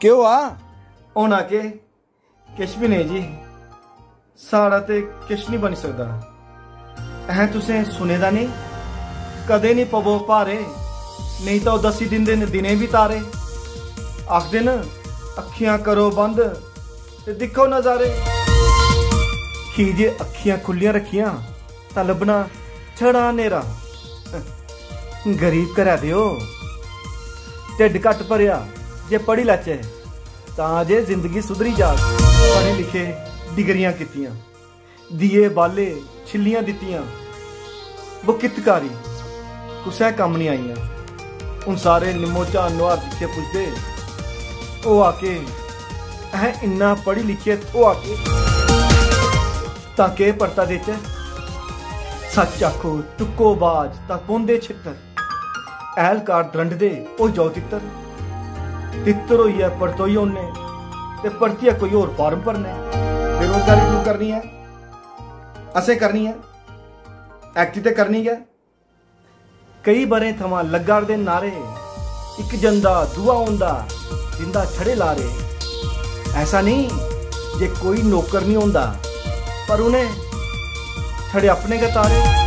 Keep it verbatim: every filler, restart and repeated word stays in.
केह् होआ? होना केह्, किश बी नेईं जी। साढ़ा ते किश निं बनी सकदा। अहें तुसें सुने दा निं, कदें निं पवो भारे, नेईं तां ओह् दस्सी दिंदे न दिनें बी तारे। आखदे न, अक्खियां करो बंद ते दिक्खो नजारे। की जे अक्खियां खु'ल्लियां रक्खियां तां लब्भना छड़ा न्हेरा। गरीब घरै दे ओ, ढिड्ड घट्ट भरेआ जे पढ़ी लैचै, तां जे जिंदगी सुधरी जाग। पढ़े लिखे, डिग्रियां कीतियां, दिए बाले, छिल्लियां दित्तियां, वो कितकारी कुसै कम्म निं आइयां। हून सारे निम्मो झान नुहार दिक्खियै पुछदे, "होआ केह्? अहें इन्ना पढ़ी लिखियै थ्होआ केह्?" तां केह् परता देचै? सच्च आखो, चुक्को बाज, तां पौंदे छित्तर। ऐह्लकार द्रंडदे, होई जाओ तित्तर। तित्तर होइयै परतोई औन्ने ते परतियै कोई होर फार्म भरने। बेरोजगारी दूर करनी ऐ, असें करनी ऐ, ऐक्ट ते करनी गै। केई ब'रें थमां लग्गा 'रदे नारे, इक जंदा दूआ औंदा, दिंदा छड़े लारे। ऐसा नेईं जे कोई नौकर निं होंदा, पर उ'नें छड़े अपने गै तारे।